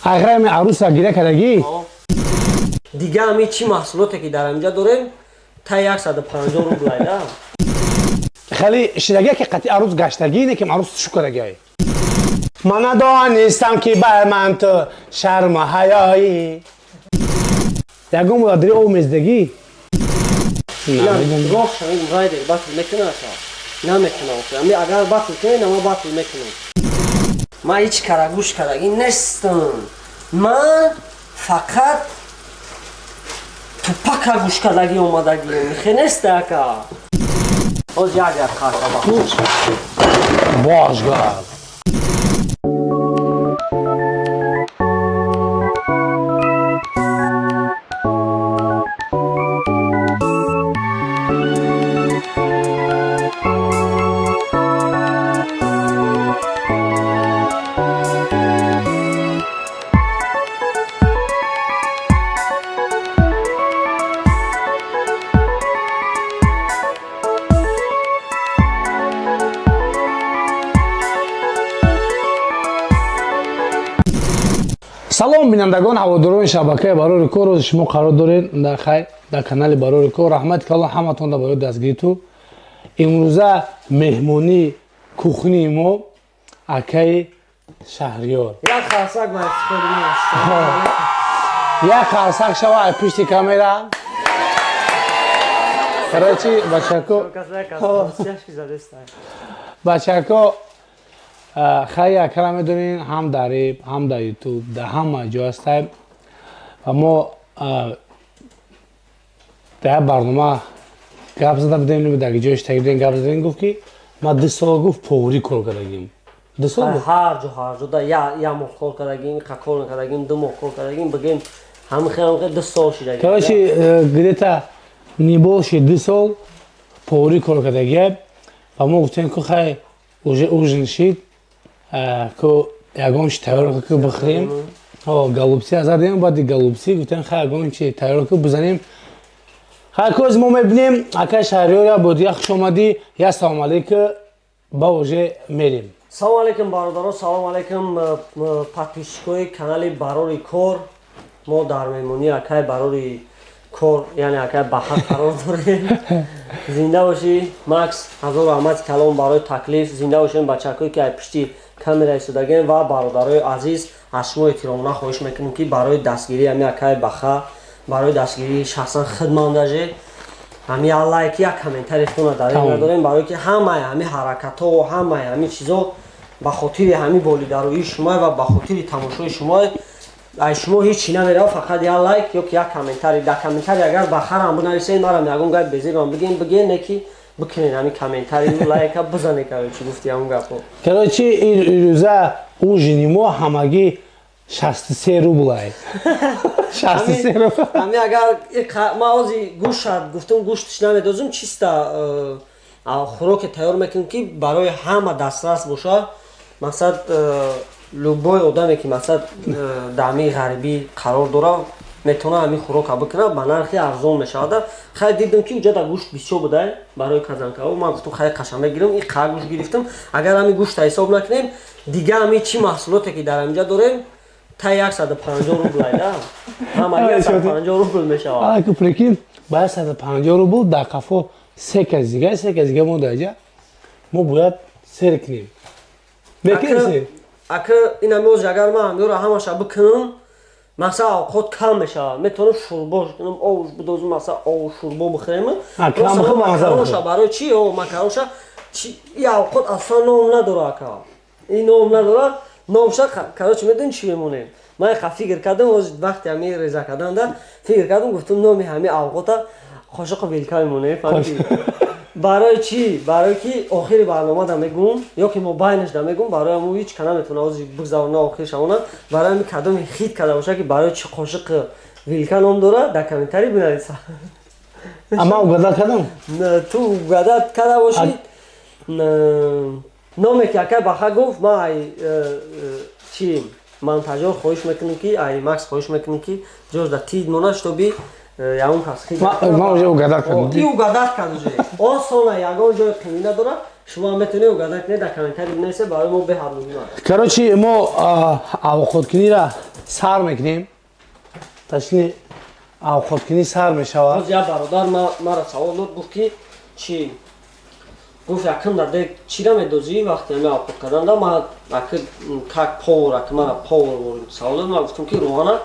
Айхрами аруса гира кардагӣ. Дига ҳами чӣ маҳсулоте ки дар ҳаминҷа дорем, та 150 рубл айда. Хеле шидагия ки қатъи арӯс гаштагӣ, не ки арӯс шу кардагиай. Ман надонистам, ки бар ман ту шарму ҳаёӣ. Ягон муладири об мездагӣ? Рост ҳамин райдер батл мекунаша? Намекунам. Ами агар батл кунед, ама батл мекунам. Ман ҳеҷ кара гӯш кардагӣ нестам. Ман фақат тупака гӯш кардагӣ омадагием. Хе неста, ака. Ҳоз як як қарта. Бош гап. Салом, бинандагон, ҳаводорони шабакаи Барори Кор. Рӯзи шумо қарор доред дар хайр дар канали Барори Кор. Раҳмати калон ҳаматон да барои дастгириту. Имрӯза меҳмонии кухнии мо акаи Шаҳриёр. Як қарсак ба ифтихори мо. Як қарсак шава ай пушти камера. Короче, бачако, бачако, хайр, акара медонин, ҳам дар реп, ҳам дар Ютуб, дар ҳама ҷо ҳастем ва мо дар як барнома гап зада будем, дар ҷои иштаги будем, гап задем, гуфт ки ман 2 сол, гуфт, поварӣ кор кардагим. 2 сол. Ҳар ҷо, ҳар ҷо да як моҳ кор кардагим, қа кор накардагим, 2 моҳ кор кардагим, бигем ҳамихе ҳамихе 2 сол шидагим. Короче, где-то не больше 2 сол поварӣ кор кардагиям ва мо гуфтем, ку хай, уже ужин шид, ку ягон чи тайёр ку бихӯрем. Голубцы задем, баъди голубцы гуфтем, хай, ягон чи тайёр ку бизанем. Хай, коз мо мебинем акай Шаҳриёр. Я буд, я хуш омадӣ, я салом алейкум, ба уже мерем. Салом алейкум, бародаро, салом алейкум, подписчикои канали Барори Кор. Мо дар меҳмонии акай Барори Кор, яъне акай Баҳар қарор дорем. Зинда бошӣ, Макс, ҳазор раҳмати калом барои таклиф. Зинда бошем, бачакое ки ай пушти камера истодагем, ва бародарои азиз, аз шумо эҳтиромона хоҳиш мекунем, ки барои дастгирии ҳами акай Баха, барои дастгирии шахсан хидмам, даже ҳами як лайк, як комментарий хуна дар ин надорем, барое ки ҳамаи ҳами ҳаракатҳо, ҳамаи ҳами чизо ба хотири ҳами болидароии шумо ва ба хотири тамошои шумо. Ай шумо ҳеҷ чӣ намерава, фақат як лайк ё ки як комментарий. Дар комментарий агар бахарам бинависед, марам ягон гап безебам бигем, бигем, не ки бикунед ҳами комментарию лайка бизанед. Короче, гуфти ҳамон гапо. Короче, ирӯза ужини мо ҳамагӣ 63 рублай, 63 рубл. Ҳами агар ман ози гӯшт гуфтам, гӯштш намедозум, чиста хӯроке тайёр мекунем, ки барои ҳама дастрас боша. Мақсад, любой одаме ки, мақсад, дар ҳамин ғарибӣ қарор дора, метавона ҳамин хӯрока бикунад, ба нархи арзон мешавад. Хай, дидам ки уҷада гӯшт бисёр буда барои казанкао. Ман гуфтам, хай, қаша мегирам, и қа гӯшт гирифтам. Агар ҳамин гӯшта ҳисоб накунем, дига ҳамин чӣ маҳсулоте ки дар ҳаминҷа дорем, та 150 рубл айда, ҳамаги 150 рубл мешавад. Прикинь, ба 150 рубл дар қафо се кас дига, се кас дига мо даҷа мо бояд сер кунем. Мекунем. Ака, ин ҳами агар ман ҳамёро ҳамаша бикунам, мақсад, овқот кам мешавад. Метавонам шӯрбо кунам, овш бидозум, мақсад, ов шӯрбо бихӯрем. Макаронша барои чи? Макаронша и овқот аслан ном надора, ака, ин ном надора. Номша, короче, медони чӣ мемонем? Ман ха фикр кардам, вақти ҳами реза карданда фикр кардам, гуфтам, номи ҳами авқота қошиқу вилка мемонем. Барои чӣ? Барое ки охири барнома да мегум ё ки мо байнаш да мегум. Барои ҳамн ҳеҷ ка наметавона ҳозир бигзарона охир шавона. Барои ҳами кадоми хит карда боша, ки барои чӣ қошиқи вилка ном дора, дар комментарий бинависа. Ама угадать кардам. Ту угадать карда бошӣ. Номе ки акай Баха гуфт, ман ай чи монтажёр хоҳиш мекунем, ки ай Макс хоҳиш мекунем, ки ҷош да тид мона, штоби ягон кас Ман уже угадать кардам. И угадать кард уже. Осона, ягон ҷои қимӣ надора. Шумо метавонед угадать кунед, дар комментарий бинависед, барои мо беҳад муҳим аст. Короче, мо авқоткуниро сар мекунем, точнее, авқоткунӣ сар мешавад. Боз як бародар мара савол дод, гуфт ки чи гуфт, якм дар дег чира медозӣ вақте ҳами авқот карданда? Ма аки как повар, аки мара повар савол дод. Ма гуфтам, ки рӯғана,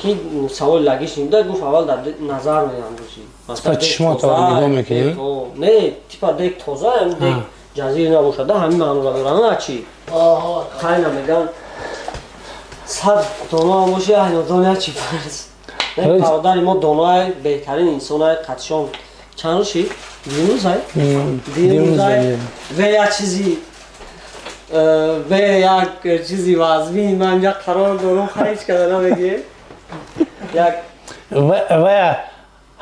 ки саволи логичный буда. Гуфт, аввал дар назар меандозӣ. Типа чишмотро нигоҳ мекунӣ? Не, типа дег тоза, дег ҷазир набошад, ҳамин маънора дорад, на чи хайна меган, 100 доно боши, айнодон чи фарз. Бародари мо доноай, беҳтарин инсонай. Қатишон чанд рӯз шид? Дирӯзай, дирӯзай ве як чизи ве як чизи вазмин ман инҷа қарор дорум, ҳеҷ када намегӯем як. Ва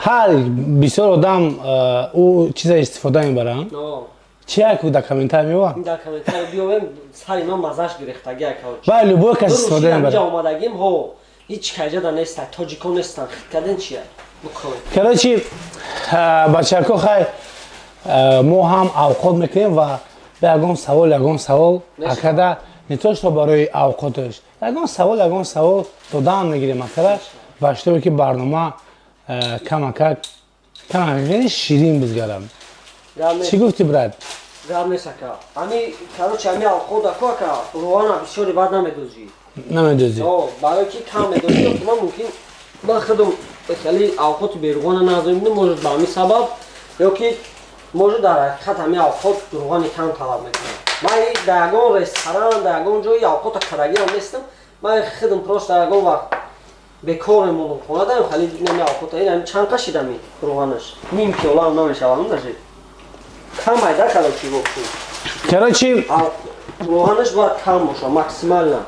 ҳар бисёр одам ӯ чиза истифода мебаранд. Чи як дар комментар меова? Дар комментар биёвем, сари ман мазаш гирехтаги. Ва любой кас истифода мебарад. Омадагим, ҳо, ҳеҷ кайҷада нестан, тоҷикон нестан, хит карден чия. Короче, бачако, хай, мо ҳам авқот мекунем ва ба ягон савол акада, не то что барои авқоташ, ягон савол додаам мегирем акада, ва шутобе ки барнома камакак камакак ширин бизгарам. Чӣ гуфтӣ, брат? Гап нест, ака. Ами, короче, ами авқот, аку, ака, рӯғана бисёри бад намедозӣ. Намедозӣ? Барои ки кам медозӣ, ман мумкин ман худам хеле авқоти беруғана надорем, может, ба ҳамин сабаб, ё ки может, дар ҳақиқат ҳамин авқот рӯғани кам талаб мекунад. Ман дар ягон ресторан, дар ягон ҷои авқота кардагиам нестам. Ман худам просто ягон вақт бекор мемонам хона, даем хеле нами авқота. Ин чанд қашидами рӯғанаш, ним пиёлаам намешавад, даже кам айда, короче, вообще. Короче. Рӯғанаш бояд кам боша, максимально.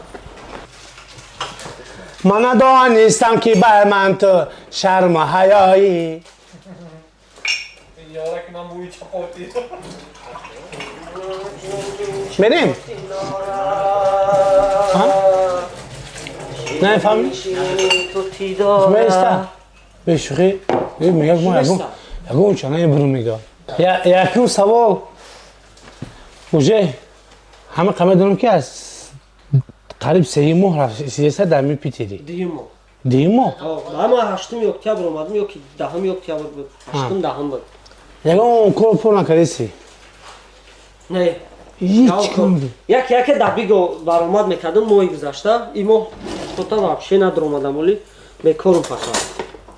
Ман надонистам, ки бар ман ту шарму ҳаёӣ. Ёра, ки ман бӯи чапотӣ. Мерем, нафаҳмӣ? Места бешӯхӣ мегак, мо ягон чана буру мега. Якум савол, уже ҳама қа медонам, ки аз қариб 3 моҳ рафтеса дар ми Питери. Дуюм моҳ. Дуюм моҳ. Ама 8-уми октябр омадам ё ки 10-уми октябр буд, 8-ум, 10-ум буд. Ягон кор пур накардеси? Не. Ҳеҷ кор? Як яке дар биго баромад мекардам моҳи гузашта. И моҳ что-то вообще надромадам, оли бекорум фақат,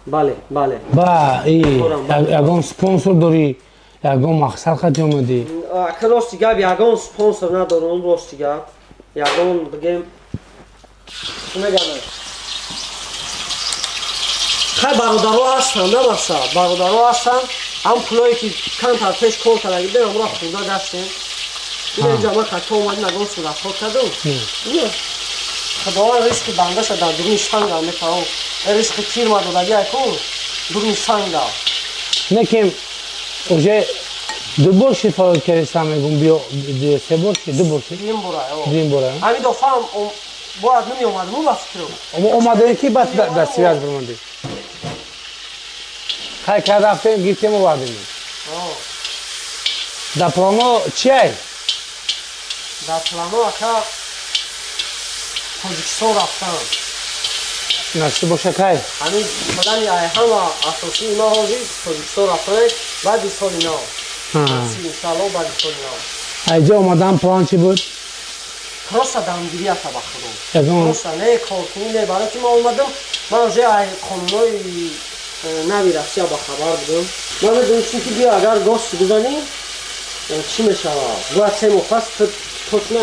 бале. Ба ягон спонсор дорӣ, ягон мақсад хати омадӣ? Ака, рости гап, ягон спонсор надорам, рости гап, ягон бигем, чӣ мегӯям, хай, бародаро ҳастанд, на мақсад, бародаро ҳастанд. Ҳам пулое ки камтар пеш кор кардаги будем, амро хурда гаштем. Инҷа ман хато омадим, ягон суратход кардам. Худованд ризқи бандаша дар дуруни санга метавон, ризқи фирма додаги айку дуруни санга. Не ки уже ду бор ши фаъол кардисам, мегум, биё, се бор ши, ду бор ши. Дуюм бора. Дуюм бора. Ҳамин дафъаам бояд намеомадам, ба фикрам. Омадаем ки баъд дар связь бимондем. Хай, кар рафтем, гирифтем, овардем. Дар плано чи ай? Дар плано, ака, Тоҷикистон рафтан. Насиб боша, кай? Ҳамин плани ай ҳама асосии ма ҳозир Тоҷикистон рафтане баъди соли нав, иншаалло, баъди соли нав. Айҷа омадан план чӣ буд? Просто дамгирӣ, ака, ба худо, просто не коркунӣ, не, барои ки ман омадам, ман уже ай қонунҳои нави Россия ба хабар будам. Ман медонистем, ки биё, агар гости бизанӣ, чӣ мешавад, бояд 3 моҳ пас точно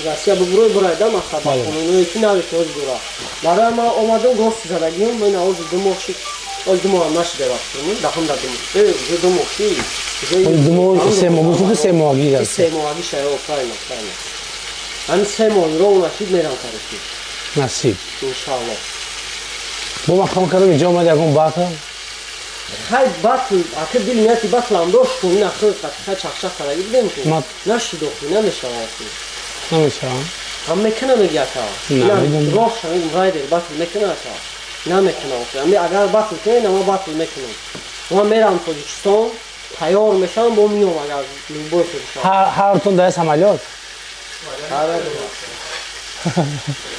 Россия бубурой, бурайда, мақсад, ба қонунҳое ки нави ки ҳозир дора. Барои ман омадам, гости задагиам, ман ҳозир 2 моҳ шид, ҳозир 2 моҳам нашида, вақт 10-ум дар 2 моҳ, уже 2 моҳ шид. 2 моҳ, 3 моҳ гуфту, 3 моҳагӣ. 3 моҳагӣ шаё, правильно, правильно, ҳамин 3 моҳ ровно шид, мерам, короче. Насиб. Иншаалло. Бо ман хом кардам, инҷо омад, ягон батл? Хай, батл, ака, дил нияти батлам дошт ку, ин ахир хай чахчах кардаги будем ку, нашид охи, намешава охи. Намешава? Ҳам мекуна, меги, ака, роҳ шавем, райдер батл мекуна, ака, намекуна охи. Ами агар батл кунем, ама батл мекунам, ман мерам Тоҷикистон. Тайёр мешавам, бо миём, агар любой шуд. Ҳартон дар самолёт.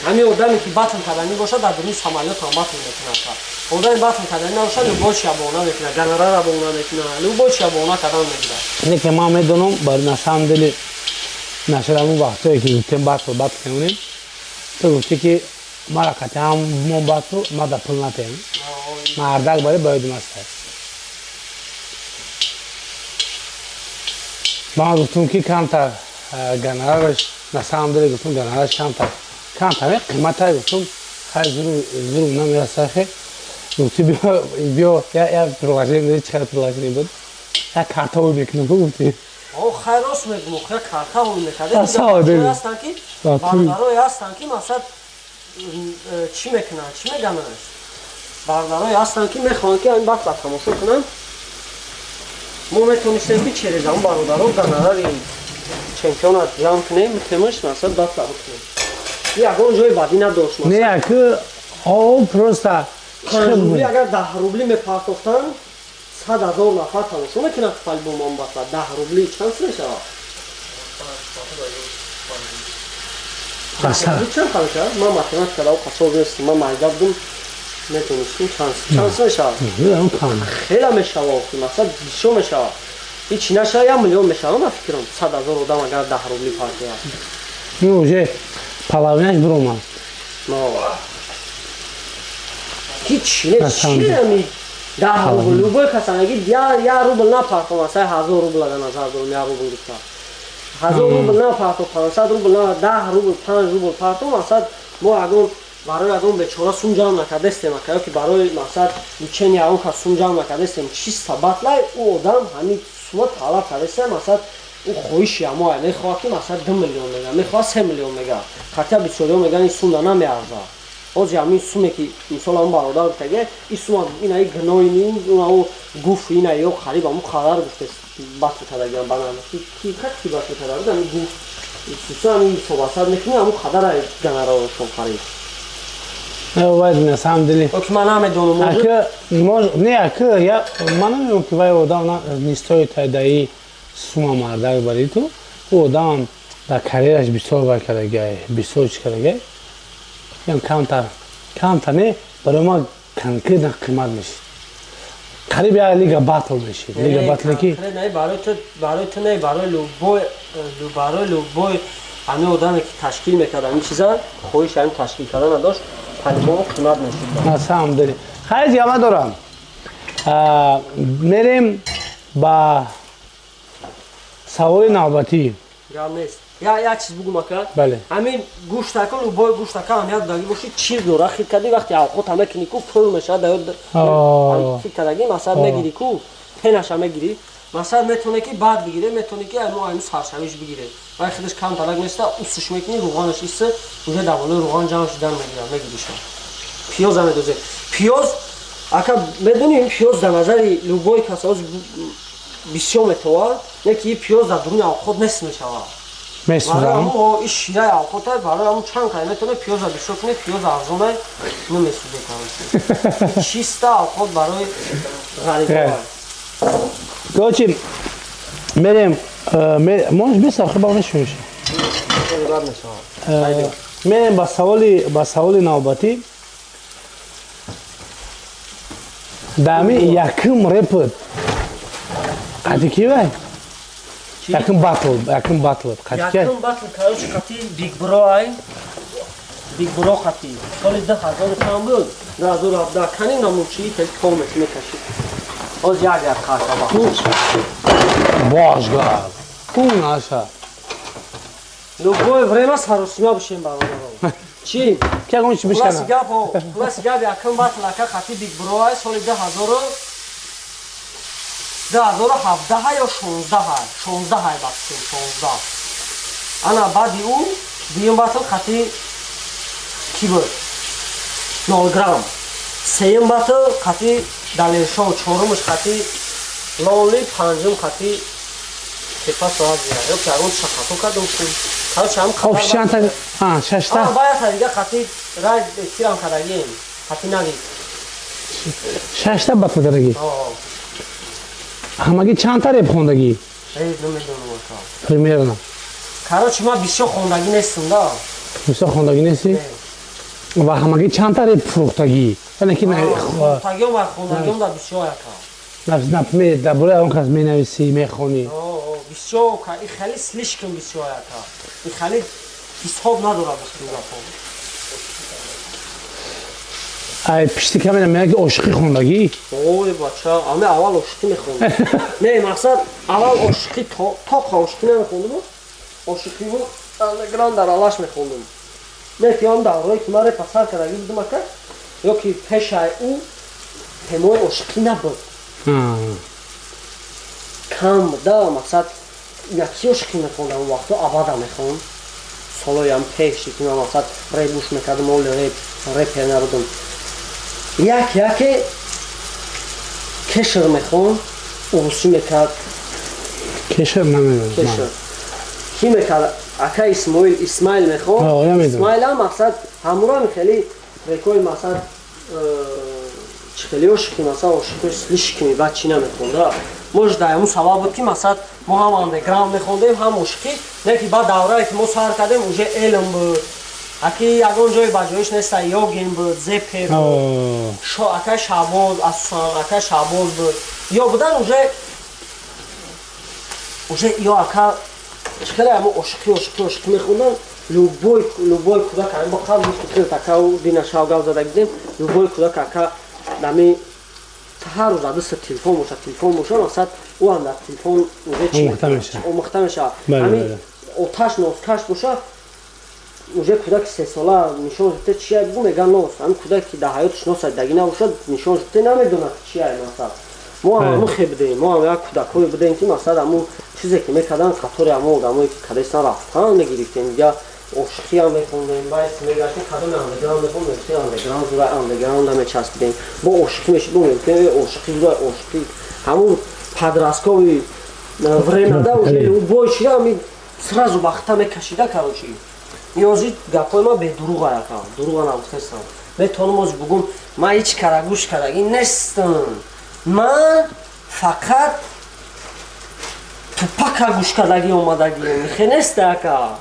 Ҳамин одаме, ки батл карданӣ бошад, дар дуруни самолёт ҳам батл мекунад. Одами батл карданӣ набошад, любой чия баҳона мекунад, гонорара баҳона мекунад, любой чия баҳона кардан мегирад. Не, ки ман медонам, на самом деле, нашуд ҳамун вақтое, ки гуфтем батл, батл мемонем, ту гуфтӣ, ки мара қати ҳам мо батл ма да пул натем, мардак бари ба ёдим аста. Ман гуфтум, ки камтар гонорараш, на самом деле, гуфтум, гонорараш камтар, камтар қимата. Гуфтум, хай, зуру намераса. Хе, гуфти, биё, биё, я приложение дори. Чӣ қадар приложение буд, як карта ой мекунам, гуфти. Хай, рост мегум, я карта ой мекард. Ҳастанд, ки бародарое ҳастанд, ки масалан чӣ мекунанд, чӣ мегананд, бародарое ҳастанд, ки мехоҳанд, ки ҳамин батла тамошо кунанд. Мо метонистем, ки через ҳамн бародаро гонорари чемпионат ҷамъ кунем, битемаш, масалан, батла бикунем. Ягон ҷои бадӣ надошт. Не, ки о, просто 5 рубли, агар 10 рубли мепартохтанд, 100 000 нафар тамошо мекунад по-любому он батла. 10 рубли чанд мешавад? Чанд мешавад? Ман математика да қасоб нестам, ман майда будум, метонистем. Чанд мешавад? Хела мешавад, масалан, бисёр мешавад. Ҳичи нашава, 1 миллион мешавад, ман фикрам, 100 000 одам агар 10 рубли партояд. Уже половинаш биромад. Ҳичи не, чи 10 рубл, любой касанаги я рубл напартом, масалан, 1000 рубл ага назар дорам, я рубл гуфта, 1000 рубл напарто, 500 рубл на, 10 рубл, 5 рубл парто. Масалан, мо ягон барои ягон бечора сум ҷамъ накардастем, ака, ё ки барои, мақсад, лечения ягон кас сум ҷамъ накардастем. Чиста батлай, ӯ одам ҳамин сума талаб кардастем. Масалан, ӯ хоҳиши ҳамоа мехоҳад, ки, масалан, 2 миллион мега, мехоҳад, 3 миллион мега. Хотя бисёриҳо мегӯянд, ин сумда намеарзад. Ҳозир ҳамин суме, ки мисол ҳамн бародар гуфтаге, ин сума инаи гноини ину гуфт, ина ё қариб ҳамун қадар гуфтест, батл кардагиам банана ки ки батл карда буд, ҳамин гуфт, хусусан ҳамин ҳисобасад мекунӣ, ҳамун қадара гонорарашон қариб. Вай, на самом деле. Ки ман намедонам. Ака, не, ака, я ман намедонам, ки вай одам не стоит даи сума мардак бари ту. Ӯ одамам дар карьераш бисёр вай кардагиай, бисёр чӣ кардагиай. Ям камтар, камтар не, барои ман конкретно қимат мешид. Қариб як лига батл мешид. Лига батл ки барои ту, барои ту не, барои любой, барои любой ҳамин одаме, ки ташкил мекард ҳамин чиза, хоҳиш ҳамин ташкил кардан надошт, по-любому қимат мешид. На самом деле. Хайр, ҷама дорам. Мерем ба саволи навбатӣ. Гап нест. Я як чиз бугум, ака. Бале. Ҳамин гӯштака, любой гӯштака аҳамият додагӣ боши, чиз дора. Хит кардӣ, вақти авқот мекунӣ ку, пул мешавад. Хит кардагӣ, масалан, мегирӣ ку, пенаша мегирӣ, масалан, метавоне, ки баъд бигире, метавоне, ки мо ҳамин саршавиш бигире. Вай худаш камтарак места, усуш мекунӣ, руғанаш иса уже дар болои руған ҷамъ шудан мегирад, мегириша. Пиёза медозем. Пиёз, ака, медонӣ, ин пиёз дар назари любой кас ҳоз бисёр метовад, не ки пиёз дар дуруни авқот нест мешавад. Месӯзам. Ин шираи авқота, барои ҳамун чанд кай метавонӣ пиёза бисёр кунӣ, пиёз арзонай, намесӯзе. Чиста авқот барои ғарибо. Короче, мерем, можешь без хиба мешавиш. Мерем ба саволи навбатӣ. Дами якум репот қати ки вай? Якум батл, якум батл қати ки? Якум батл, короче, қати Биг Бро ай. Биг Бро қати. Соли 2000 чанд буд? 2017 кани намучи тел комет мекашид. Ҳоз як як қарта ба. Бошгар. Ку наша. Любое время саросима бишем, бародаро. Чи? Ки ягон чи бишкана? Хуласи гап, хуласи гап, якум батл, ака, қати Биг Бро ай, соли 2000 2017 ё 16, 16 бахшем, 16. Ана баъди ӯ дуюм батл қати ки буд? 0 грамм. Сеюм батл қати Далершоу, чорумаш қати Лонли, панҷум қати Тепа Соазия. Ё ки ягон шахато кардум. Короче, ҳам Хоб, чандта? А, шашта. Баята дига қати рай тирам кардагим. Қати Навид. Шашта батл кардагӣ. Ҳамагӣ чанд та реп хондагӣ? Намедонам ака. Примерно. Короче, ман бисёр хондагӣ нестам да. Бисёр хондагӣ нестӣ? Ва ҳамагӣ чанд та реп фурӯхтагӣ? Яъне ки фурӯхтагиём ва хондагиём да бисёр ака. Например, дар бораи он кас менависӣ, мехонӣ? Бисёр, и хеле слишком бисёр ака. И хеле ҳисоб надорад гапҳо. Ай пишти камера мега ки ошиқӣ хондагӣ? Ой бача, ами аввал ошиқӣ мехондам. Не, мақсад аввал ошиқӣ тоқа ошиқӣ намехондам. Ошиқиву андерграунд дар алаш мехондам. Не ки он даврое ки ман репа сар кардагӣ будам ака, ё ки пешаи ӯ темои ошиқӣ набуд. Кам буда, мақсад яки ошиқӣ мехондам, он вақто абада мехонд. Солоям пеш ки ман мақсад реп гӯш мекардам, оли реп репер набудам. Як яке кешр мехонд, урусӣ мекард. Кешр намедонам. Кешр. Ки мекард? Ака Исмоил, Исмаил мехонд. Исмаил ҳам мақсад ҳамуро хеле рекои мақсад чӣ хеле ошиқи мақсад ошиқи слишком баъд чӣ намехонда. Может дар ҳамун сабаб буд ки мақсад мо ҳам андеграунд мехондем, ҳам ошиқӣ, не ки баъд даврае ки мо сар кардем, уже элм буд. Аки ягон ҷои ба ҷоиш неста, Йогин буд, Зепе буд, ака Шабоз, асусан ака Шабоз буд. Ё будан уже ё ака чӣ хеле ҳамо ошиқӣ ошиқӣ ошиқӣ мехондан. Любой любой кӯдак ҳамин бо қабл гуфти ака дина шав гап зада гидем, любой кӯдак ака ҳами ҳар рӯз адиса телефон боша, телефон боша, мақсад ӯ ҳам дар телефон уже чӣ омӯхта мешавад. Ҳамин оташ носкаш боша, уже кӯдаки сесола нишон шуда чия бигӯ, меган нос. Ҳамин кӯдаке ки дар ҳаёташ нос дагӣ набошад, нишон шуда намедонад чия мақсад. Мо ҳам ҳамун хе будем, мо ҳам як кӯдакҳое будем ки мақсад ҳамун чизе ки мекарданд, қатори ҳамон одамое ки кадестан рафтан мегирифтем, дига ошиқиам мехондем, баъд мегаштем кадоми андеграунд мехонд, мегуфтем андеграунд зура андеграунда мечаспидем. Бо ошиқӣ мешид, бо мегуфтем ошиқӣ зура ошиқӣ. Ҳамун подростковый времяда уже любой чиро ҳамин сразу вақта мекашида, короче. Ниёзи гапҳои ман бедуруға ака, дуруға нагуфтестам. Метавонам оз бугум, ман ҳеҷ кара гӯш кардагӣ нестам. Ман фақат тупака гӯш кардагӣ омадагием. Хе неста ака.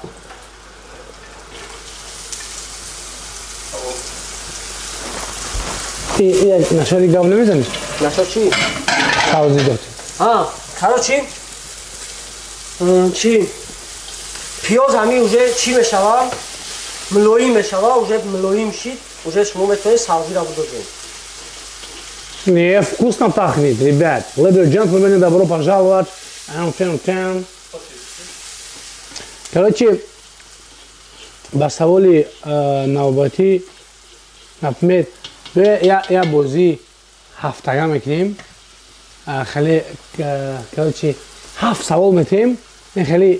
Нашари гап намезанӣ? Наша чӣ? Савзи гуфтӣ. А, короче, чӣ? Пиёз ҳами уже чӣ мешава? Мулоим мешава, уже мулоим шид, уже шумо метавонед савзиро бидозед. Не, вкусно пахнет, ребят. Леди и джентльмены, добро пожаловать. Короче, ба саволи навбатӣ, например, я бозӣ ҳафтага мекунем. Хеле, короче, ҳафт савол метем. Ин хеле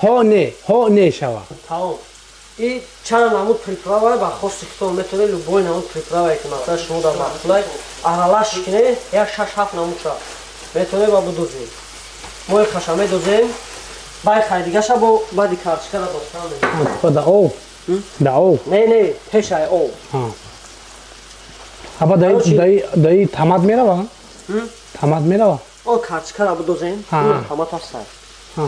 ҳо не, ҳо не шава. Тамом. И чанд намуд приправа ба хости худтон метавонед, любой намуд приправае ки масалан шумо дар маъқулай аралаш кинед, як шаш ҳафт намуд шава. Метавонед ба будозед. Мо хаша медозем, баъд хай дигаша бо баъди картошкара дохтан мезанем. Да об? Да об? Не, не, пешай об. Аба даи томат мерава? Томат мерава? О, картошкара будозем, томат ҳаст.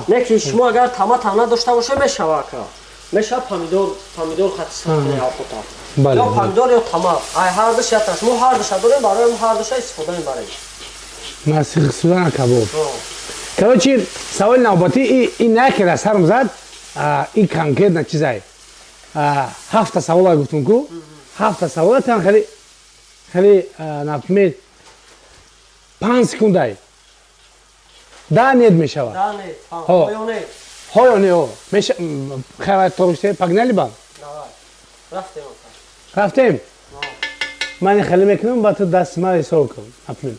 Не ки шумо агар томат ҳам надошта бошед, мешава ака. Мешава помидор, помидор хати сахт охота. Ё помидор ё томат. Ай ҳар душ якташ. Мо ҳар душа дорем, барои мо ҳар душа истифода мебарем. Насих судан кабоб. Короче, саволи навбатӣ ин не ки дар сарам зад, ин конкретно чизай. Ҳафта савола гуфтум ку, ҳафта савола тан хеле хеле, например, 5 секундай. Да нет мешава. Да нет. Ҳо ё не. Ҳо ё не, ҳо. Меша хайр торуште, погнали ба? Давай. Рафтем. Рафтем. Ман хеле мекунам, ба ту даст ма ҳисоб кун. Например.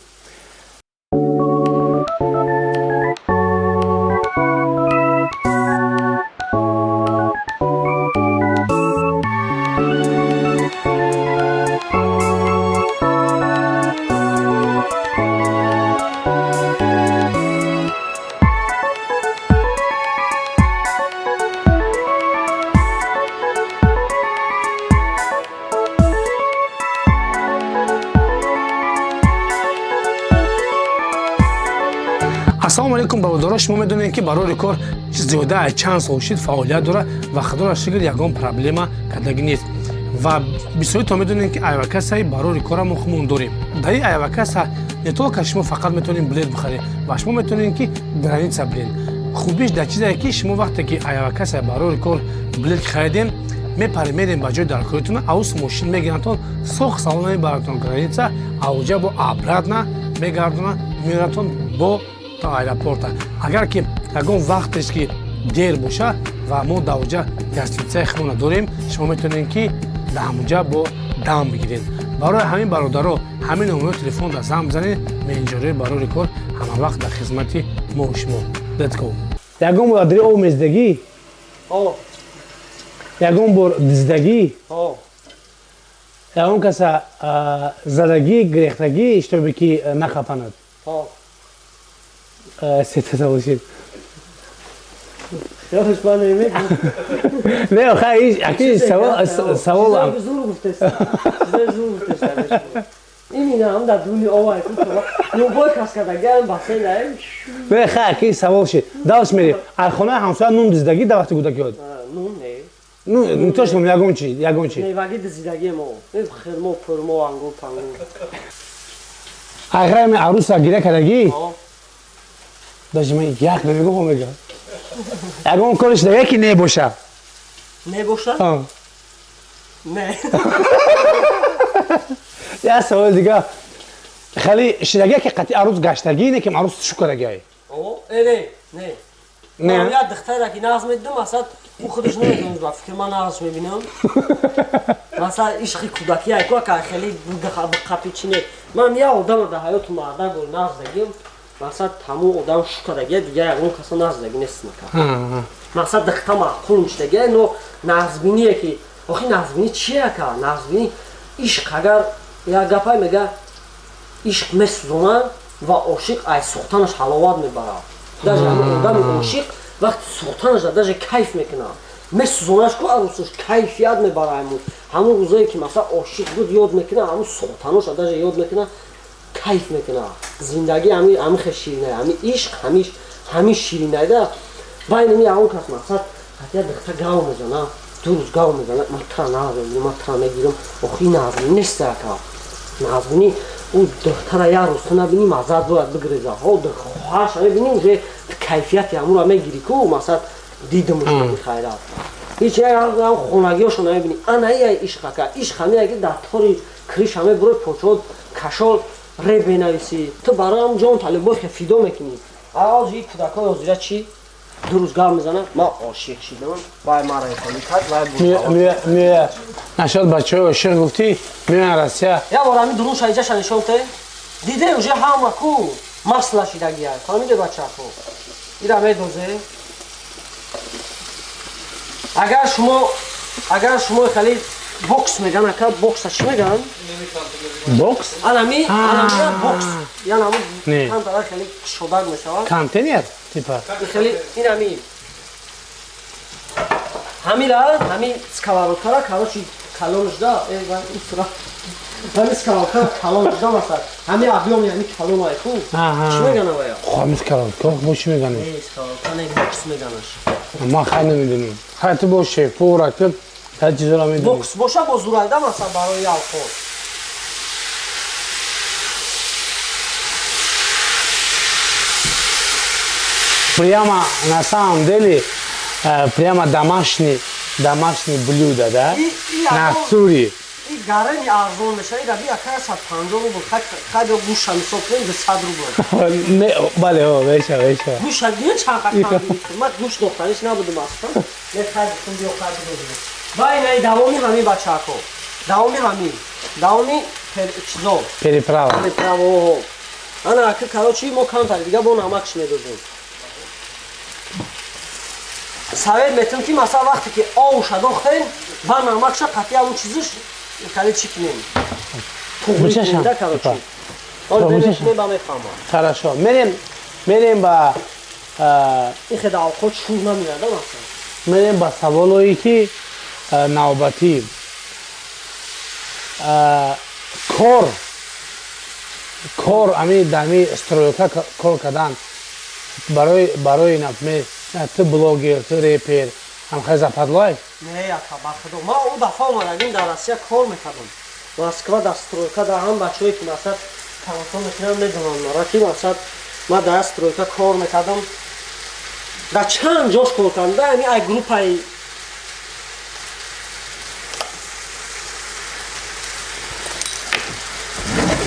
Ассалому алайкум, бародаро. Шумо медонед, ки Барори кор зиёда аз чанд сол шид фаъолият дорад ва, худоро шукр, ягон проблема кардагӣ нест. Ва бисёритон медонед, ки авиакассаи Барори кора мо худмон дорем. Дар ин авиакасса не только шумо фақат метавонед билет бихаред, ва шумо метавонед, ки граница биред. Хубиш дар чизе, ки шумо вақте ки авиакассаи Барори кор билет харидем, мепарем, мерем ба ҷои даркоритон, аус мошин мегирантон, сох салон мебаратон граница, ауҷа бо обратно мегардона, меоратон бо то аэропорта. Агар ки ягон вақтеш ки дер боша ва мо дар оҷа гостиницаи худмона дорем, шумо метавонед, ки дар ҳамонҷа бо дам бигиред. Барои ҳамин, бародаро, ҳамин номерои телефон дар занг бизанед. Менеҷерои Барори кор ҳама вақт дар хизмати мо шумо. Let's go. Ягон бор адри об мездагӣ? О. Ягон бор диздагӣ? О. Ягон каса задагӣ, гирехтагӣ, чтобы ки нахапанад? О. Сета савол шид. Ёш, ман намегӯм. Не, хай, аки савол саволам. Зур гуфтеста. Зур гуфтеста. Имина ҳам дар дуни овай ку любой кас кардагиам бассейн ай. Не, хай, аки савол шид. Дальше мерем. Аз хонаи ҳамсоя нун диздагӣ дар вақти кӯдакиёт? Нун не. Ну, не то что ягон чи, ягон чи. Мевагӣ дизидагӣ мо. Хирмо, пурмо, ангур, пангур. Ахирами аруса гиря кардагӣ? О. Даже ман як намегӯм, мега. Ягон кориш дага, ки не боша? Не боша? Не. Як саволи дига. Хеле шидагӣ, ки қатъи арӯс гаштагӣ, не ки арӯс шу кардагӣ? О, э, не, не. Не. Як духтаре ки нағз медидам, масалан, ӯ худаш намедонист, ба фикр ман нағз мебинам. Масалан, ишқи кӯдакӣ айку ака хеле қапи чи не. Ман як одама дар ҳаёту марда гол нағз дагим. Масалан, ҳамун одам шу кардагия, дигар ягон каса нағз даги нест мака. Масалан, духта маъқул мешдагия, но нағзбиние ки охи нағзбинӣ чие, ака? Нағзбинӣ ишқ, агар як гапай мега, ишқ месӯзона ва ошиқ ай сӯхтанаш ҳаловат мебарад. Даже ҳамун одами ошиқ вақти сӯхтанаша даже кайф мекунад. Месӯзонаш ку арӯсаш, кайфият мебара. Ҳамун рӯзое ки, масалан, ошиқ буд, ёд мекунад, ҳамун сӯхтаноша даже ёд мекунад, кайф мекунад. Зиндагӣ ҳами хел ширинай, ҳами ишқ ҳами ширинайда. Байни ми ягон кас, мақсад, ҳатя духта гав мезана, 2 рӯз гав мезана, ман тра нағз мебинам, ман тра мегирам. Охи, нағзбинӣ нест, ака. Нағзбинӣ ӯ духтара як рӯз ту набинӣ, маззат бояд бигреза. Ҳо, хоҳарша мебинӣ, уже кайфияти ҳамура мегирӣ ку, масалан, дидимуш хайрат. Ҳеч як хонагиёшо намебинӣ. Ана ия ишқ, ака. Ишқ ҳамия ки дар тори крыша мебурой, почо кашол ре бенависӣ, ту барои ҷон талибой хе фидо мекунӣ. Аози кӯдакҳои ҳозира чӣ? 2 рӯз гап мезана, ман ошиқ шидам, вай мара хелӣ кард, вай. Мея нашод, бачаҳои ошиқ гуфтӣ, меоян Россия. Як бор ҳамин дурун шаиҷаша нишон те. Диде, уже ҳама ку масла шидагия, фаҳмиде, бачако? Ира медозе. Агар шумо хеле бокс меган, ака, бокса чӣ меган? Бокс? Анами бокс, яъне ҳамун камтара хеле кушодаг мешавад. Контейнер типа. Хеле инами ҳамира, ҳами сковородкара, короче, калоншда, ҳами сковородкара калоншда, масалан, ҳами объём, яъни калон ай ку чӣ меган авая? Ҳами сковородка бо чӣ меган? Сковородка не, бокс меганаш. Ман хай намедонам. Хай, ту бо шеф повар ки ҳар чизро медонӣ. Бокс боша, бо зурайда, масалан, барои алқот. Прямо на самом деле прямо домашний блюдо, да, на сури. И гарани арзон мешава, ира би, ака, 150 рубл, хай биё, гӯша мисол кунем, 200 рубл. Не, бале, о, меша, меша. Гӯша диё чанд қакам, ман гӯш дохтаниш набудам аслан. Не, хай гуфтам, биё, хай бидозем. Ва инаи давоми ҳамин, бачаҳако, давоми ҳамин, давоми чизо. Переправа. Переправа. Ана ака, короче, мо камтар дига бо намакш медозем. Совет метам, ки, масалан, вақте ки овша дохтем ва намакша қатъи ҳамун чизиш хеле чӣ кунем. Бучашам. Короче, ба мефаҳмам. Хорошо, мерем ба Ин хеда овқот шур намеяда, масалан. Мерем ба саволое ки навбатӣ. Кор ами дами стройка кор кардан. Барои например, ту блогер, ту репер, ҳам хеле западло? Не, ака, ба худо, ман он дафъа омадагим, дар Россия кор мекардам, Москва, дар стройка. Дар ҳам бачаҳое ки, масалан, тамошо мекунам, медонам мара, ки масалан ман дар стройка кор мекардам, дар чанд ҷош кор кардам, да ами ай группаи.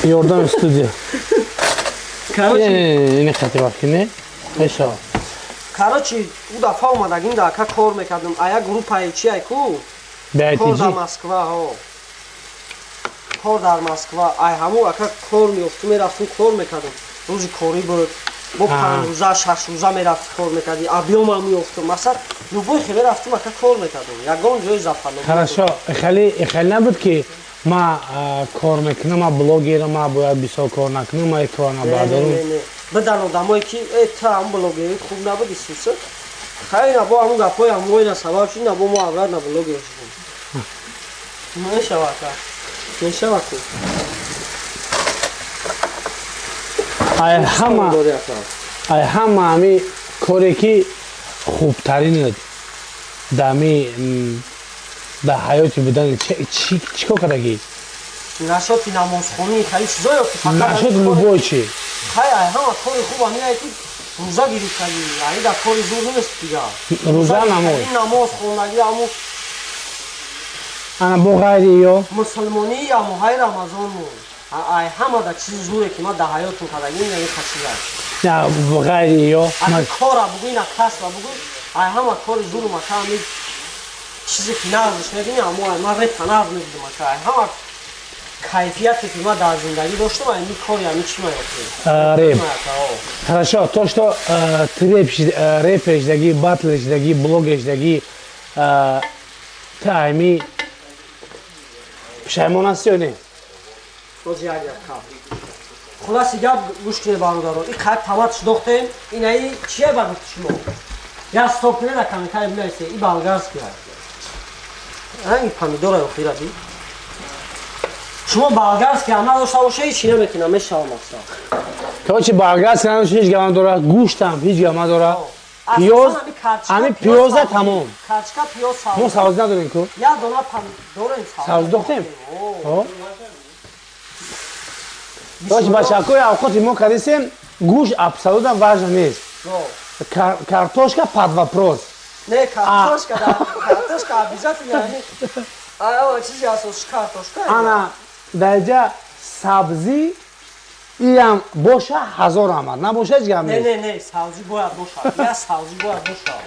Ёрдам студия. Ини хати вақти не мешава. Короче, ӯ дафъа омадагим, дар ака кор мекардам, а як группаи чи ай ку кор дар Москва, ҳо, кор дар Москва. Ай ҳамун ака кор меёфту, мерафтум, кор мекардам. Рӯзи корӣ буд, бо 5 рӯза, 6 рӯза мерафти, кор мекардӣ, объём ам меёфтум. Масалан, любой хеле рафтум, ака, кор мекардам, ягон ҷои западло. Хорошо, хеле набуд, ки ма кор мекунам, ма блогерам, ма бояд бисёр кор накунам, ма кор набардорам? Бидан одамое ки э, ту ҳам блогери хуб набуди, сиса хайна, бо ҳамун гапҳои ҳамоина сабаб шуд, бо мо обратно блогер шудем. Мешава, ака, мешава ку. Ай ҳама ҳами коре ки хубтаринат дами дар ҳаёти будани, чӣ кор кардагӣ? Нашоти намозхонӣ, хеле чизое ки фақат нашот, любой чи. Хай, ай ҳама кори хуб ҳамине ки рӯза гирифтагӣ, ай дар кори зур нест дига. Рӯза, намоз. Намоз хондагӣ, ҳаму. Ана, бо ғайри ё? Мусулмонӣ я моҳаи Рамазон. Ай ҳама да чизи зуре ки ман дар ҳаётум кардагӣ, ин хачиза. На, ғайри ё? Кора бугӯй, на касба бугӯй, ай ҳама кори зуру мака ҳами чизе ки нағзш мебини, аммо ай ман репа нағз мебидам, ака. Ай ҳама кайфияте ки ман дар зиндагӣ доштам, ами кори ами чӣ ма ёфтем. Реп. Хорошо, то что ты репер шдагӣ, батлер шдагӣ, блогер шдагӣ, ты ами пушаймон ҳастӣ ё не? Боз як як хулоси гап, гӯш кунед, бародаро. И қайб таматш дохтем. Инаи чия ба гуфти шумо? Я стоп кунед, комментарий бинависе. И болгарский ранги помидора охира би. Шумо болгарский ҳам надошта боша, ҳеч чи наметунам, мешава мақсад. Короче, болгарский надошта, ҳеҷ гап надора, гӯштам ҳеҷ гап надора, пиёз, ами пиёза, тамом. Карчка, пиёз. Мо сабз надорем ку. Як дона дорем. Сабз дохтем. Короче, бачакои, авқоти мо кардисем, гӯшт абсолютно важно нест, картошка под вопрос. Не, картошка, картошка обязательно. Ая чизи асосиш картошка. Ана, даҷа сабзӣ иам боша, ҳазор омад, набоша, ҳеҷ гап нест. Нест. Не, не, сабзӣ бояд бошад, я сабзӣ бояд бошад.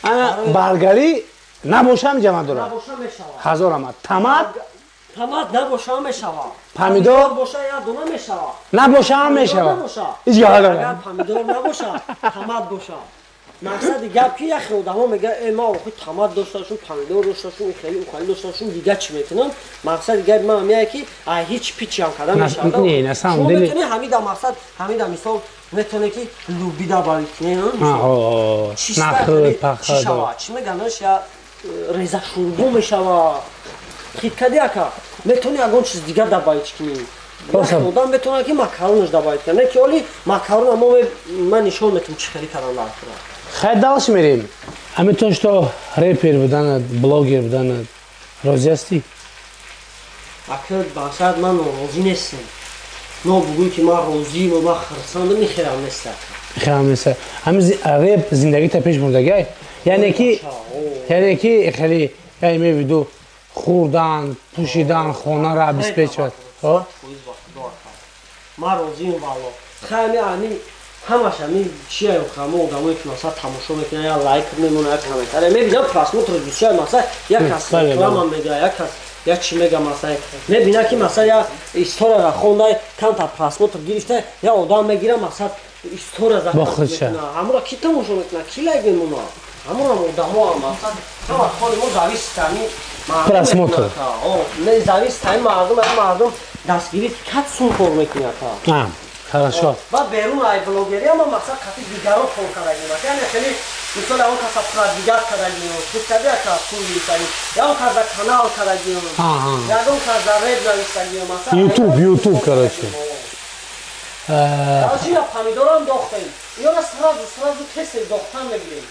Ана, баргарӣ набошам, ҷама дорад. Набоша, мешавад. Ҳазор омад, тамат. Тамат набоша, мешавад. Помидор? Боша, як дона, мешавад. Набошам, мешавад, ҳеҷ гап надорад. Агар помидор набоша, тамат боша. Мақсади гап ки яхе одамо мега: э, ма охи тамат дошташум, помидор дошташум, хеле ухали дошташум, дига чӣ мекунам? Мақсади гап ман ҳамяе ки ай ҳеҷ пичиам карда мешавад. Не, на самом деле метони ҳамида, мақсад ҳамида, мисол, метоне ки лубида барид кунӣ. Нахӯд, пахӯд. Шава, чӣ меганаш, я реза шурбо мешава. Хиткади, ака, метони ягон чиз дига добавить кунӣ. Одам метавонад ки макаронаш добавить кунад, не ки оли макарона мо ман нишон метавам чӣ хеле кардан дар кура. Хай, дальше мерем. Ами то что репер буданат, блогер буданат, розӣ ҳастӣ? Ака, башад ман норозӣ нестам, но бугӯй ки ман розиам, ман хурсандам, ин хелам нест. Хелам нест. Ҳами реп зиндагита пеш бурдагай, яъне ки хеле, я имею в виду, хӯрдан, пӯшидан, хонаро обеспечивать. Ман розиам, валло. Хай, ами ҳамаш ами чия, ҳама одамое ки масалан тамошо мекунанд, я лайк мемонад, я комментария мебинам, просмотр бисёр, масалан, як кас реклама мега, як кас я чӣ мега, масалан, мебина ки масалан я историяро хонда, камтар просмотр гирифта, я одам мегира, масалан, история заказ мекуна, ҳамуро ки тамошо мекуна, ки лайк мемона, ҳамонам одамо, масалан, ҳама кори мо зависит ами просмотр. Не, зависит ами мардум, ами мардум дастгирӣ кад сум кор мекунад. Хорошо. Ба берун ай блогери ама масалан қати дигаро кор кардагим, яъне хеле, мисол, он каса продвигать кардагим, худкади ака пул гирифтагим, я он каса канал кардагим, ягон каса реп навистагим, масалан. Ютуб, ютуб, короче. Короче, я помидорам дохтем. Ёра сразу сразу тез дохтан мегирем.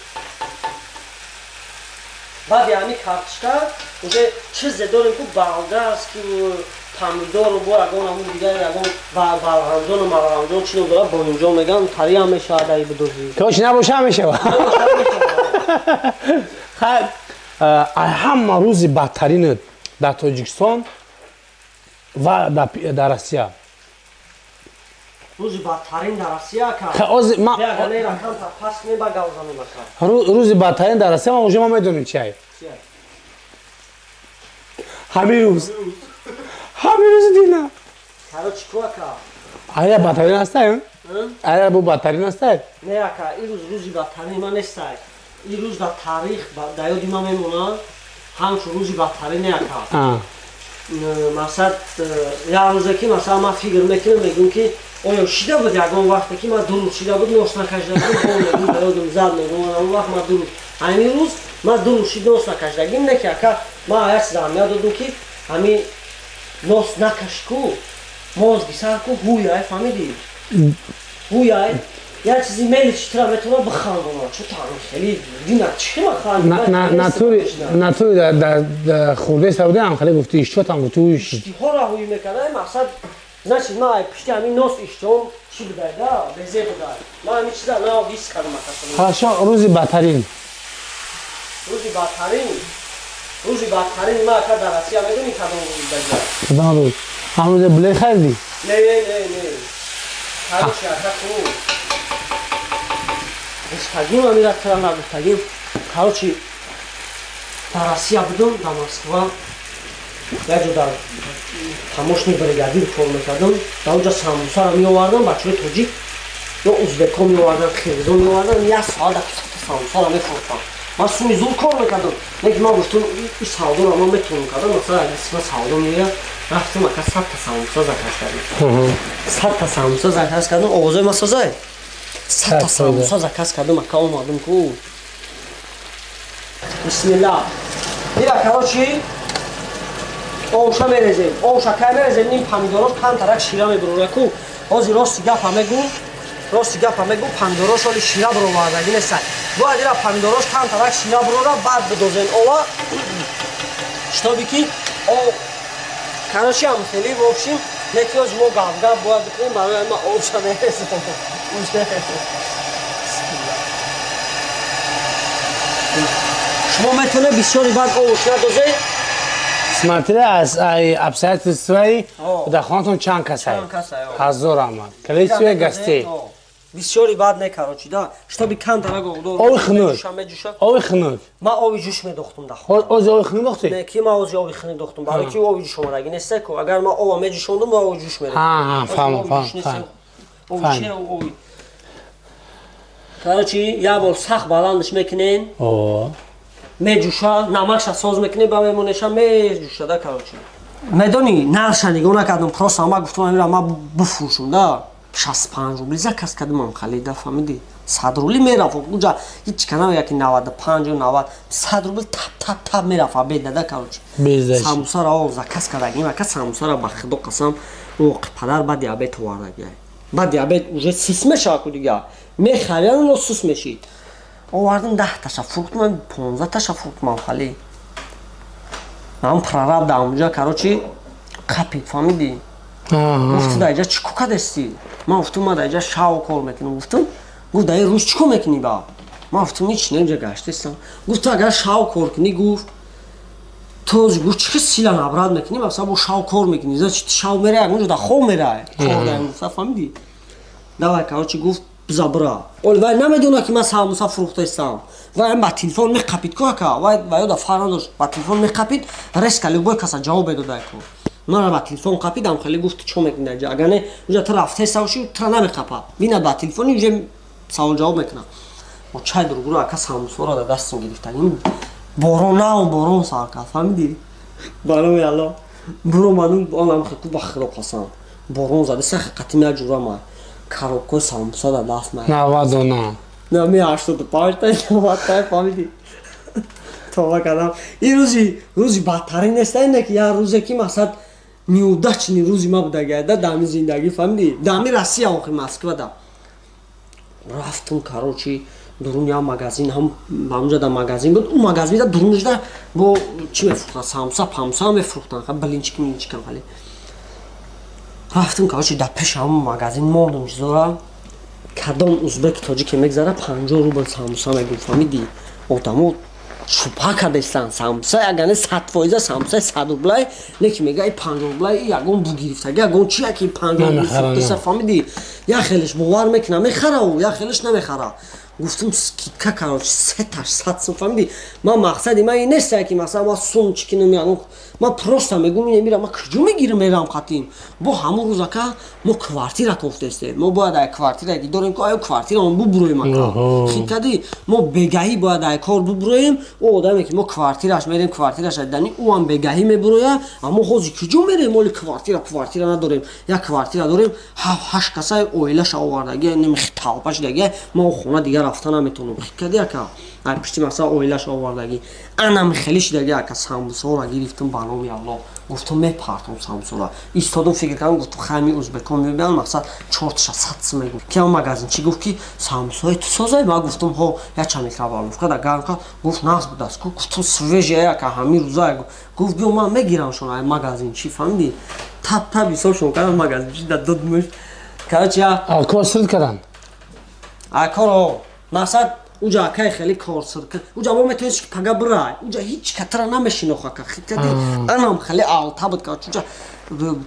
Баъди ҳами картошка уже чизе дорем, ку болгарский помидору бо ягон ҳамун дигар, ягон балғамҷону малғамҷон чи ном дорад, боинҷон меган, тариам мешавад аи бидозӣ. Кош набоша, мешавад. Хай, ҳама рӯзи бадтаринат дар Тоҷикистон ва дар Россия? Рӯзи бадтарин дар Россия? Рӯзи бадтарин дар Россия уже ма медонем чи ай. Ҳамин рӯз, ҳамин рӯзи дина. Ая бадтарин астай? Ая бу бадтарин астай? Не, ака, ин рӯз рӯзи бадтарини ман нестай. Ин рӯз дар таърих, дар ёди ман мемонад ҳамчун рӯзи бадтарине, ака. Мақсад, як рӯзе ки, масалан, ман фикр мекунам, мегӯм, ки оё шида буд ягон вақте ки ман 2 рӯз шида буд, нос накашида будам? Мегӯм, ба ёдам зад, мегӯм, он вақт ман 2 рӯз, ҳамин рӯз ман 2 рӯз шид нос накашидагим. Не ки, ака, ман як чиз аҳамият додум, ки ҳамин нос накашку, мозги сар ку ҳуяй, фаҳмидӣ, ҳуяй, як чизи мелочи тира метавона бихандонад. Чо таъми хеле дина чӣ Натури, натури хурдеса будем, хеле гуфти, иштиҳотам гуфти. Иштиҳоро ҳуй мекарда. Мақсад, значит, ман пишти ҳамин нос иштиҳом чӣ будай да, безе будай. Ман ҳамин чиза нав ҳис кардам. Хорошо, рӯзи бадтарин? Рӯзи бадтарин, рӯзи бадтарин ма, ака, дар Россия медонӣ кадом рӯз будаҷа? Кадом рӯз? Ҳамон рӯзе билет харидӣ? Не, не, не, не. Короче, ака, ку гуфтагим, амира тира нагуфтагим. Короче, дар Россия будам, дар Москва, як ҷо дар помощник бригадир кор мекардам. Дар онҷа самбусаро меовардам, бачаҳои тоҷик ё узбекҳо меовардан, қирғизо меовардан. Як соат сата самбусаро мефурӯхтам. Ман суми зур кор мекардам, лекин ман гуфтам, и савдоро ман метавонам кардам. Масалан, агар савдо меояд, рафтам, ака, 100-та самбуса заказ кардам. 100-та самбуса заказ кардам. Овозои ма созай? 100-та самбуса заказ кардам, ака, омадам ку, бисмилла. Ира, короче, овша мерезем. Овша кай мерезем? Ним помидорош камтарак шира мебурора ку. Ҳозир рости гапа мегӯм, рости гапа мегӯм, помидорош оли шира буровардаги нестай. Бояд ира помидорош камтарак шира бурора, баъд бидозем ова, чтобы ки о, короче, ам хеле, в общем, неки ҳозир мо гап-гап бояд бикунем. Барои ма овша мерезем. Бисмилла. Шумо метавонед бисёри баъд овош надозед. Смотря аз обстоятельстваи, дар хонатон чанд касай. Ҳазор омад, количество гостей. Бисёри бад не, короче, да, чтобы камтарак. Оби хунук, оби хунук. Ман оби ҷӯш медохтум да. Ози оби хунук дохтӣ? Не, ки ман ози оби хунук дохтум, барои ки оби ҷӯш омадаги неста ку. Агар ман оба меҷӯшондум, ба оби ҷӯш мерехтам. Фаҳмам. Фаҳмам. Короче, як бор сахт баландш мекунен, меҷӯша, намакша соз мекунем, ба мемонеша, меҷӯшада. Короче, медонӣ, нарша нигоҳ накардам, просто ма гуфтам, амира ма бифурӯшум да. 65 рубли заказ кардам, халида, фаҳмидӣ? 100 рубли мерафт уҷа, ҳеҷ ка намега ки 95-у 90, 100 рубл тап тап тап мерафт бедада. Короче, самбусаро о заказ кардагим, ака. Самбусаро, ба худо қасам, оқи падар ба диабет овардагиай. Ба диабет уже сис мешава ку, дига мехариян, но сус мешид. Овардам, 10-таша фурӯхтам, 15-таша фурӯхтам хали. Ам прораб да амуҷа, короче, қапид, фаҳмидӣ? Гуфти, дар иҷа чӣ кор кардасти? Ман гуфтам, ман дар иҷа шав кор мекунам, гуфтам. Гуфт, дар ин рӯз чӣ кор мекунӣ? Ба ман гуфтам, ҳеч не, инҷа гаштастам. Гуфт, ту агар шав кор кунӣ, гуфт, ту гуфт, чӣ сила набрать мекунӣ? Масалан, бо шав кор мекунӣ, значит, шав мерай, ягон ҷо дар хоб мерай, кор дар, фаҳмидӣ? Давай, короче, гуфт, биза бира. Оли вай намедона, ки ман самбуса фурӯхтаистам. Вай ба телефон меқапид ку, ака. Вай ваёда фар надошт, ба телефон меқапид, резко любой каса ҷавоб медодай ку. Мара ба телефон қапидам хеле, гуфт, чӣ мекунӣ дар ҷа? Агар не, уҷа ту рафтаиста бошӣ, тура намеқапад, бинад ба телефони, уже савол ҷавоб мекунад. Мо чай дуругуро, ака, самбусаро дар дастам гирифтагим, борон нав борон сар кард, фаҳмидӣ? Барои алло, буромадум, онам хеку, ба худо қасам, борон зада сахи қатим, як ҷура коробкаи самбуса дар даст ма. 90 на. На, ми 85-та, 90-та, фаҳмидӣ? Това кардам. Ин рӯзи бадтарин нест, не ки як рӯзе ки, мақсад, неудачный рӯзи ма будагайда дар ҳамин зиндагӣ, фаҳмидӣ? Дар ҳамин Россия, охи Москва да. Рафтум, короче, дурун як магазин, ҳам ҳамунҷа да магазин буд. Ӯ магазин да дурунашда бо чӣ мефурӯхтан? Самса, памса мефурӯхтан, блинчик, млинчикам. Хали рафтум, короче, дар пеши ҳамон магазин мондум. Чизора кадом узбеки, тоҷике мегзара, 50 рубл самса мегуфт, фаҳмидӣ? Одамо шубҳа кардестанд: самса ягане 100%, самсаи 100 рублай не, ки мега 50 рублай ягон бугирифтаги, ягон чи яки 50 рубл фурӯхтеса, фаҳмидӣ? Як хелеш бовар мекуна, мехара, як хелеш намехара. Гуфтум, скидка, короче, сеташ 100 сум, фаҳмидӣ? Ман мақсади ман ин нест, ки масалан ман сум чӣ кинам, ягон. Ман просто мегум, ин мира ман куҷо мегирам, мерам қатим. Бо ҳамон рӯз, ака, мо квартира кофтестем. Мо бояд ай квартира ки дорем, ку аю квартирамо бубуроем, ака, хит кадӣ? Мо бегаҳӣ бояд ай кор бубуроем. Ӯ одаме ки мо квартираш мерем, квартираш дани, ӯам бегаҳӣ мебуроя. А мо ҳозир куҷо мерем? Оли квартира надорем, як квартира дорем, ҳафт ҳашт касаи оилаша овардаги, немихи талпа шудаги. Мо хона дигар рафта наметавонем, хит кадӣ, ака? Ай пишти масалан оилаша овардаги, анам хеле шудаги, ака. Самбусаро гирифтум, ба номи Аллоҳ гуфтум, мепартом самбусаро. Истодум, фикр кардам, гуфтум, хайми узбекон мебиям, мақсад чорташа 100 сум мегум. Ки ҳам магазин чӣ гуфт, ки самбусаҳои ту созай? Ман гуфтум, ҳо. Яча микроволновка да гарм кард, гуфт, нағз будааст. Гуфтум, свежий, ака, ҳамин рӯза. Гуфт, биё, ман мегирамшон ай магазин чӣ, фаҳмидӣ? Тап тап ҳисобшон кардам, магазин чӣ да додмуш, короче. Кор сир кардан? А коро мақсад уҷа, акай, хеле кор сир. Уҷа мо метавонӣ ки пага бирай, уҷа ҳеҷ катара намешиноха, ака, хит кади? Анам хеле алта буд, короче. Уҷа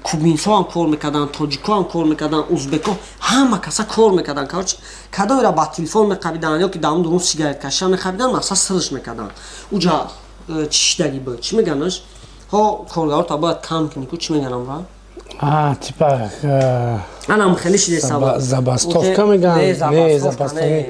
кубинсоам кор мекарданд, тоҷикоам кор мекарданд, узбеко, ҳама каса кор мекарданд. Короче, кадомеро ба телефон меқабиданд ё ки дар дурун сигарет кашида меқабиданд, мақсад сирш мекарданд. Уҷа чӣ шидаги буд, чӣ меганаш? Ҳо, коргарота бояд кам кунӣ ку, чӣ меганам ра? Типа Анам хеле шиде. Забастовка меган? Не, забастовка не.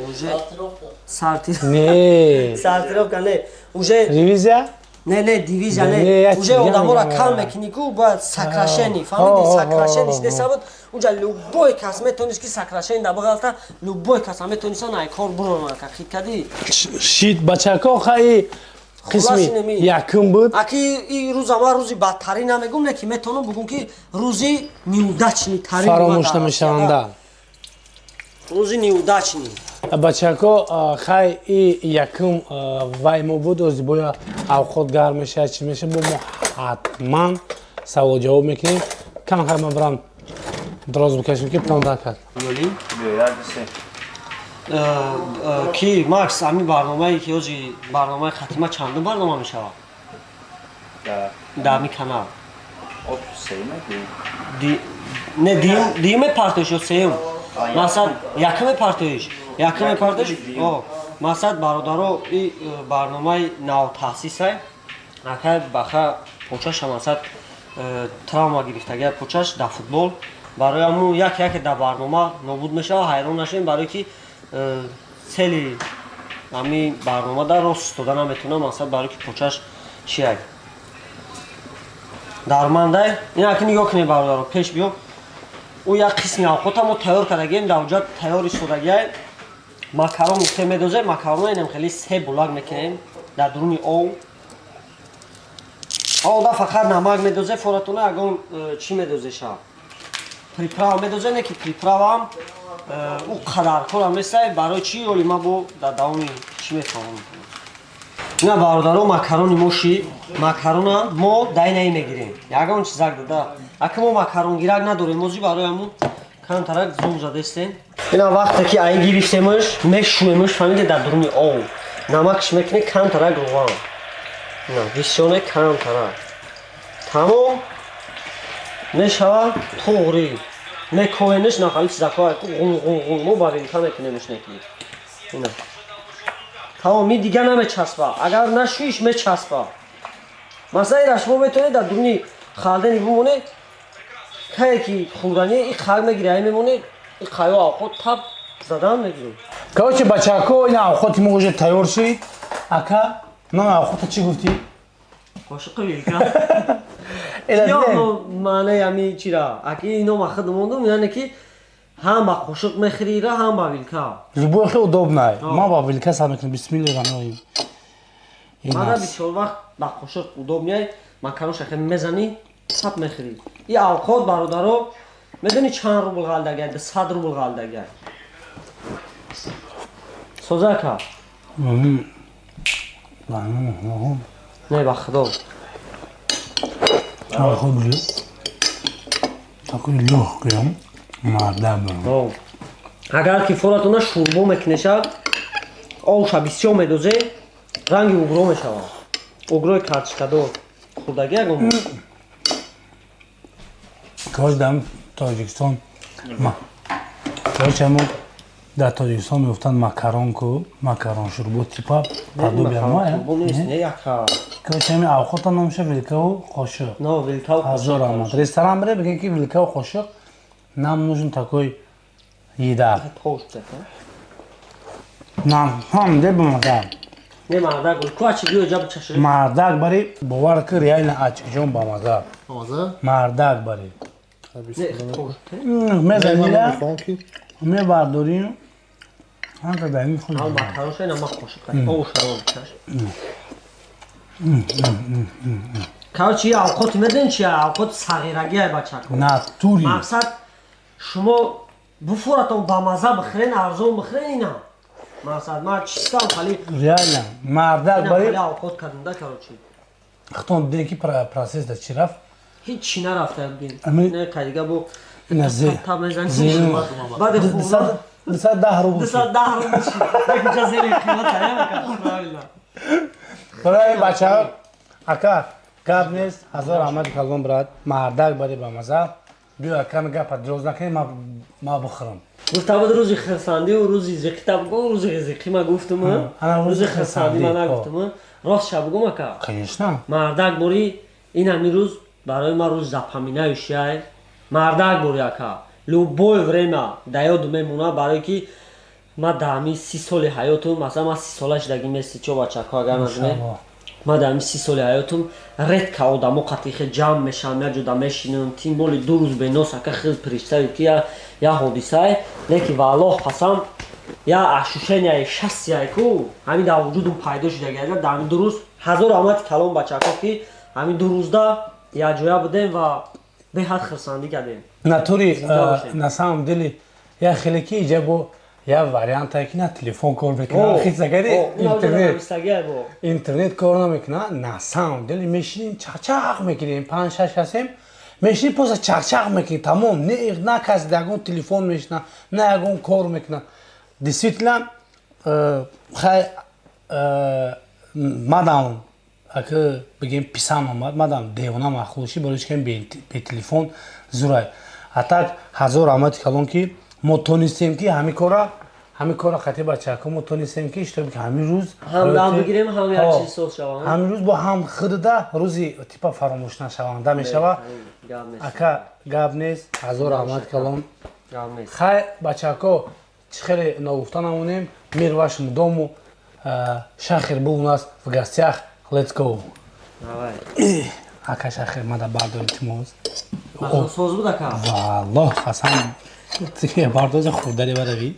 Сортировка не, уже. Ревизия? Не, не, дивизия не, уже одаморо кам мекунӣ ку, бояд сокращение, фаҳмиди? Сокращение шидеса буд уҷа. Любой кас метавонист ки сокращение да бағалта, любой кас метавониста най кор бурона, хит кадӣ? Шит, бачако, хаи қисми якум буд. Аки и рӯза ман рӯзи бадтарин намегум, не ки метавонам бугум, ки рӯзи неудачный тарин. Фаромӯш намешаванда. Рӯзи неудачный. Бачако, хай, и якум вай мо буд. Ози боя авқот гарм мешавад, чӣ мешавад, бо мо ҳатман савол ҷавоб мекунем. Кам хай, ман барам дроз бикашем, ки план кард. Ки Макс, ҳамин барномае ки ҳози барномаи хатима чандум барнома мешавад дар ҳамин канал? Не, дуюме партоиш ё сеюм? Мақсад, якуме партоиш, якуме партоиш. Мақсад, бародаро, и барномаи навтаъсисай. Акай баха почаша, мақсад, травма гирифтагия почаш дар футбол. Барои ҳамун як яке дар барнома нобуд мешавад, ҳайрон нашавем, барое ки цели ҳамин барнома дар рост истода наметавонам, мақсад, барое ки почаш чияк дармандай. Ин аки нигоҳ кунед, бародаро, пеш биё. Ӯ як қисми авқота мо тайёр кардагием, дар уҷа тайёр истодагиай. Макарон гуфте медозем, макарона инам хеле се булак мекунем дар дуруни ов. Ода фақат намак медозе, форатона ягон чӣ медозеша, приправа медозе, не ки приправаам ӯ қадар корам нестай. Барои чӣ оли ма бо дар давоми чӣ мефаҳмам. Ина, бародаро, макарони моши. Макарона мо дайнаи мегирем, ягон чизак дада. Ака, мо макаронгирак надорем мози, барои ҳамун камтарак зум задестем. Ина вақте ки ай гирифтемаш, мешӯемаш, фаҳмиде? Дар дуруни ов намакш мекунем, камтарак руған, ина бисёне, камтарак, тамом мешава. Туғри мекоенаш, нахали чизакҳо ғун ғун ғун, мо ба вилка мекунемш, неки ина тамом, и дигар намечаспа. Агар нашӯиш, мечаспа. Масалан, ира шумо метавонед дар дуруни халдани бимонед, кае ки хӯрдани и қар мегири, ай мемонед, и қайо авқот тап задан мегирем. Короче, бачако, ина авқоти мо уже тайёр шид. Ака, номи авқота чӣ гуфтӣ? Қошиқи вилка. Маънаи ҳами чира, аки ино ма худ мондум, яъне ки ҳам ба қошиқ мехӯрира, ҳам ба вилка. Любой хел удобно. Ма ба вилка сар мекунам. Бисмилли раҳмони. Мана бисёр вақт ба қошиқ удобный. Макаронша хел мезанӣ, сап мехӯрӣ. И авқот, бародаро, медонӣ чанд рубл ғалдагай? 100 рубл ғалдагай. Созака. Не, ба худо. Хуб, такой лёгкий, мардак. Агар ки форатона шӯрбо мекунеша, овша бисёр медозе, ранги угро мешавад. Угрои картишкадор хӯрдагӣ ягон? Кош дар Тоҷикистон, короче, мо дар Тоҷикистон мегуфтанд макарон ку, макарон шӯрбо, типа подобие мо. Короче, ами авқота номша вилкаву қошиқ. Ҳазор раҳмат. Ресторан бире, бигем, ки вилкаву қошиқ, нам нужен такой еда. Нам де бамаза. Не, мардак, ку ачи биё ҷа бичаши. Мардак бари, бовар ки, реально ачикҷон бамаза. Мардак бари. Мезанила, мебардорим. Ҳанка дар ин худ. Макаронша ина ма қошиқ овушаро бичаш. Короче, авқоти медонӣ чи? Авқоти сағирагӣ ай, бачако. Натури. Мақсад, шумо буфоратон, бамаза бихӯрен, арзон бихӯрен, ина. Мақсад, ман чистам хали. Реально, мардак бари. Хали авқот кардам да, короче. Хитон дидем, ки процесс да чӣ рафт? Ҳеҷ нарафта бин. Не, кайдига бо таб мезанӣ. Баъди хӯрдан 210 рубл. 210 рубл. Якҷа зери қимат ая, правильно. Барои бачаҳо, ака, гап нест, ҳазор раҳмати калон, брат, мардак бари, бамаза. Биё, аками гапа дроз накунем, ма бихӯрам. Гуфта буд рӯзи хирсандию рӯзи зиқита бугу, рӯзи зиқи ма гуфтум, рӯзи хирсандӣ ма нагуфтум. Ростша бугум, ака? Конечно. Мардак бори, ин ҳамин рӯз барои ман рӯзи запоминающий. Мардак бори, ака, любое время да ёду мемонад, барое ки ма дар ҳамин 30 соли ҳаётум, масалан, ман 30 сола шудагӣ мести чо, бачако, агар назме, ман дар ҳамин 30 соли ҳаётум редко одамо қатъи ҷамъ мешавам, як ҷода мешинам, тим боли 2 рӯз бенос, ака, хел представить ки я ҳодисае, леки валлоҳ қасам, я ощущение счастья ку ҳамин дар вуҷудум пайдо шудаги дар ҳамин 2 рӯз. Ҳазор раҳмати калон, бачако, ки ҳамин 2 рӯзда якҷоя будем ва беҳад хирсандӣ кардем. Натури, на самом деле, я хеле ки иҷа бо я вариантае, ки на телефон кор мекунад, хисагари интернет кор намекунад. На самом деле, мешинем, чақчақ мекунем, панҷ шаш касем, мешинем, просто чақчақ мекунем, тамом. На каси ягон телефон мешина, на ягон кор мекунад. Действительно, хай, мадам ака, бигем, писам омад, мадам девона маъқул ши, барои ки бе телефон зурай. А так, ҳазор раҳмати калон, ки мо тонистем, ки ҳамин кора қати бачаҳако мо тонистем, ки иштоб, ки ҳамин рӯз ҳам дам бигирем, ҳам як чиз соз шавам. Ҳамин рӯз бо ҳам худда рӯзи типа фаромӯш нашаванда мешава. Ака, гап нест, ҳазор раҳмати калон. Хай, бачаҳако, чӣ хеле ногуфта намонем, мир вашему дому. Шахир был у нас в гостях. Let's go. Ака Шахир, мада бардор, илтимос. Соз буд, ака. Валлоҳ қасам, бардози хурдари баравӣ.